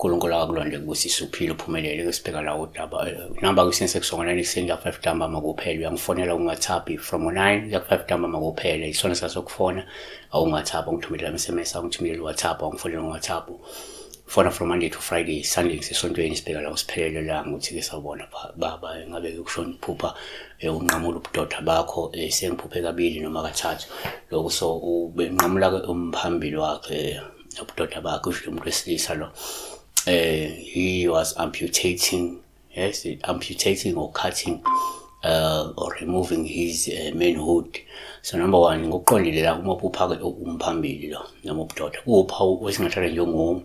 uNkulunkulu akakulonde kubusisa uphile uphumelele. Ke sibheka la udaba namba kwisense kusonga 9 ekuseni kuya 5 ntambama kuphela. Uyangifonela ku-WhatsApp from 9 kuya 5 ntambama kuphela, isona sasokufona awungu-WhatsApp, ungithumelela ama-SMS, awungithumelela u-WhatsApp, awungifonela ngo-WhatsApp. Fona from Monday to Friday, Sunday ngisesontweni. Sibheka la usiphelele la ukuthi-ke sawubona baba, ngabe-ke kushona ukuphupha unqamula ubudoda bakho? Sengiphuphe kabili noma kathathu lokhu. So ubenqamula-ke umphambili wakhe, ubudoda bakhe, usho umuntu wesilisa lo. He was amputating, yes, amputating or cutting or removing his manhood. So number one, ngokuqondile la, uma uphupha-ke umphambili lo noma ubudoda, kuwuphawu esingathatha njengo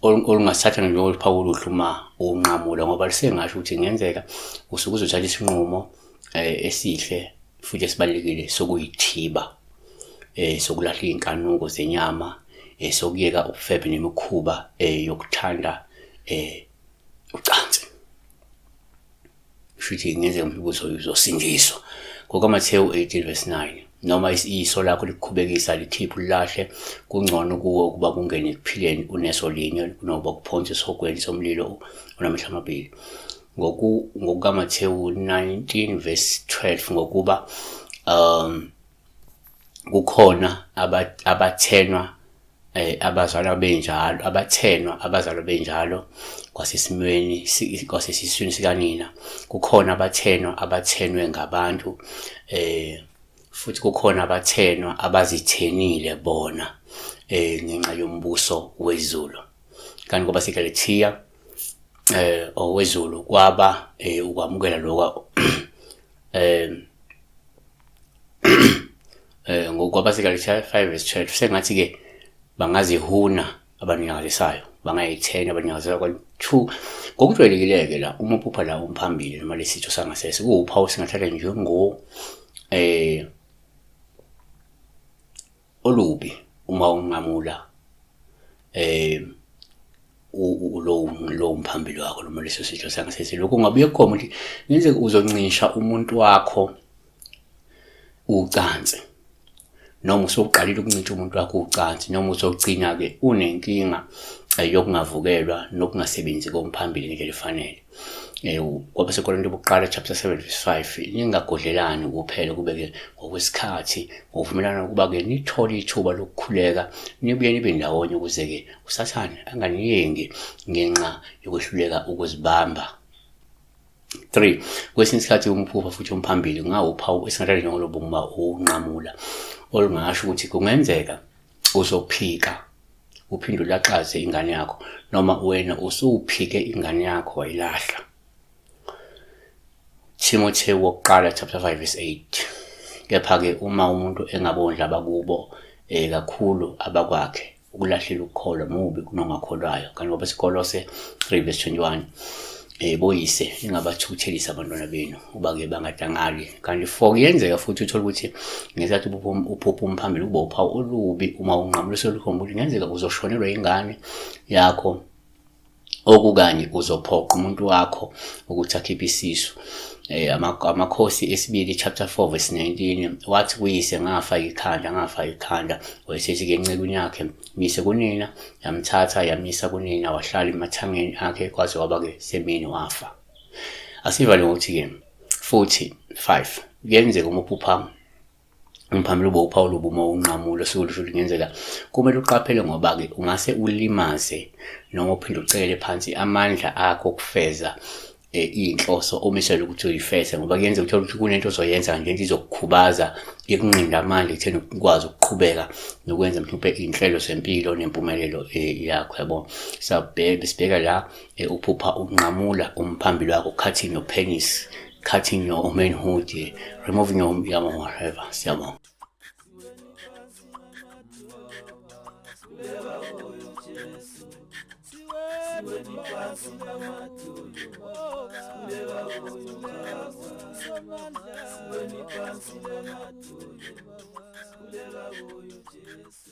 olungasithatha njengoluphawu oluhle uma unqamula, ngoba lisengasho ukuthi kungenzeka usuke uzothatha isinqumo esihle futhi esibalulekile sokuyithiba, sokulahla iy'nkanuko zenyama, sokuyeka ubufebe nemikhuba yokuthanda ucansi. Kusho ukuthi kungenzeka mhlawumbe uzosindiswa ngokaMathewu 18 verse 9. Noma iso lakho likukhubekisa, likhiphe ulilahle. Kungcono kuwe ukuba kungene ekuphileni uneso linye kunokuba kuphonswe esihogweni somlilo unamehlo amabili, ngokukaMathewu 19 verse 12. Ngokuba kukhona abathenwa abazalwa benjalo, abathenwa abazalwa benjalo kwasesimweni kwasesiswini sikanina, kukhona abathenwa abathenwe ngabantu, futhi kukhona abathenwa abazithenile bona ngenxa yombuso wezulu. Kanti ngoba siGalatia owezulu kwaba ukwamukela lokho ngokwabaseGalatia 5 verse 12, sengathi ke bangazihuna abaninyakalisayo, bangayithena abaninyakalisayo. Kwa-two, ngokujwayelekile-ke la, uma uphupha la umphambili noma lesitho sangasese, kuwuphawu singathatha njengo olubi uma unqamula lo mphambili wakho noma leso sitho sangasese. Lokhu kungabuye kukhomba ukuthi ngenzeka uzoncisha umuntu wakho ucansi, noma usuqalile ukuncintsha umuntu wakho ucansi, noma uzogcina-ke unenkinga yokungavukelwa nokungasebenzi komphambili ngendlela efanele. KwabaseKorinto bokuqala chapter 7 verse 5, ningagodlelani kuphela kube-ke ngokwesikhathi ngokuvumelana ukuba-ke nithole ithuba lokukhuleka, nibuye nibe ndawonye, ukuze-ke uSathane anganiyengi ngenxa yokwehluleka ukuzibamba. 3, kwesinye isikhathi umphupha futhi umphambili kungawuphawu esingathatha njengolobu uma unqamula, olungasho ukuthi kungenzeka uzophika uphinde ulaxaze ingane yakho, noma wena usuphike ingane yakho wayilahla. Timotheo wokuqala chapter 5 verse 8, kepha-ke uma umuntu engabondla abakubo kakhulu abakwakhe, ukulahlela ukukholwa, mubi kunongakholwayo. Kanti ngoba siKolose 3 verse 21, boyise, ningabathukuthelisi abantwana benu, uba-ke bangadangali. Kanti four, kuyenzeka futhi uthole ukuthi ngesikhathi uphupha umphambili kuba uphawu olubi uma unqamula, solukhomba ukuthi kungenzeka uzoshonelwa ingane yakho, okukanye uzophoqa umuntu wakho ukuthi akhiphe isisu. Amakhosi esibili chapter 4 verse 19, wathi kuyise, "Ngafa ikhanda, ngafa ikhanda." Wayesethi ke encekwini yakhe, "Mise kunina." Yamthatha yamisa kunina, wahlala emathangeni akhe kwaze kwaba ke semini, wafa. Asivale ngokuthi ke futhi 5, kuyenzeka uma uphupha umphambili ube uphawu olubi uma unqamula, osuke lusho ukuthi kungenzeka kumele uqaphele, ngoba-ke ungase ulimaze noma uphinde ucekele phansi amandla akho okufeza iy'nhloso omiselwe ukuthi uyifeze, ngoba kuyenzeka uthole ukuthi kunento ozoyenza nje into izokukhubaza, ikunqinde amandla ekutheni ukwazi ukuqhubeka nokwenza mhlawumpe iy'nhlelo zempilo nempumelelo yakho, yabo. Sibheka la uphupha unqamula umphambili wakho, cutting your penis, cutting your manhood, removing your, yabo, whatever. Siyabonga. Siweni phansi namadolo, sikhuleka kuyo Jesu.